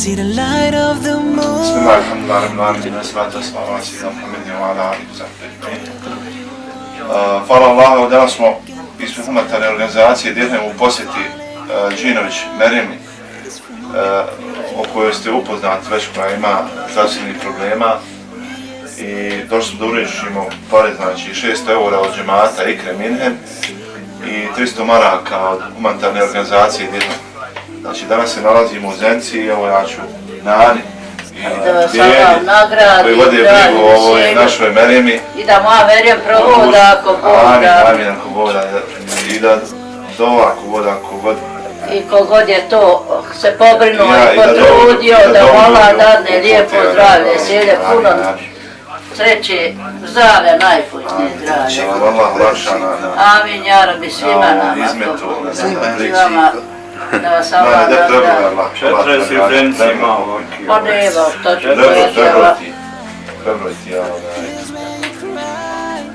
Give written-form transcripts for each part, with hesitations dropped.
see the light of the moon. Bismillah, alhamdulillah, rabbil alamin, wassalatu wassalamu ala sayyidina Muhammedin wa ala alihi wa sahbihi ajma'in. Hvala Allahu, danas smo ispred humanitarne organizacije djelujemo u posjeti Džinović Merimi, o kojoj ste upoznati već, koja ima zdravstvenih problema, i došli smo da uređujemo pare, znači 600 eura od džemata Ikre Minhen i 300 maraka od humanitarne organizacije djelujemo. Znači danas se nalazimo u Zenci i evo ja ću Nani i Dijeli koji vode brigu o ovoj našoj Merimi. I da moja Merija provoda ako Bog da. Amin, ako voda. I da dova ako voda, ako god. I kogod je to se pobrinuo i potrudio da vola dadne lijepo zdravlje, sjede puno sreće, zdravlja, najputnije zdravlje. Allah lakša na Amin, ja rabi svima nama. izmetu, na priči. Da vas Allah da zdravi. 40 ženci ima ovaki. Pa nema, to ću Dobro pojeti. ti, ja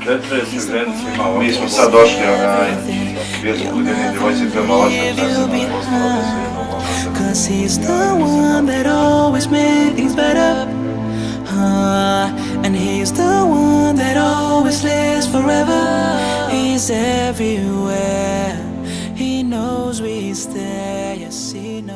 40 ženci ima ovaki. mi smo sad došli, bili smo kod jedne djevojce prema očem, da se nam poslalo da se jedno. Cause he's the one that always made things better. And he's the one that always lives forever. He's everywhere. He knows we stay. Yes, he knows.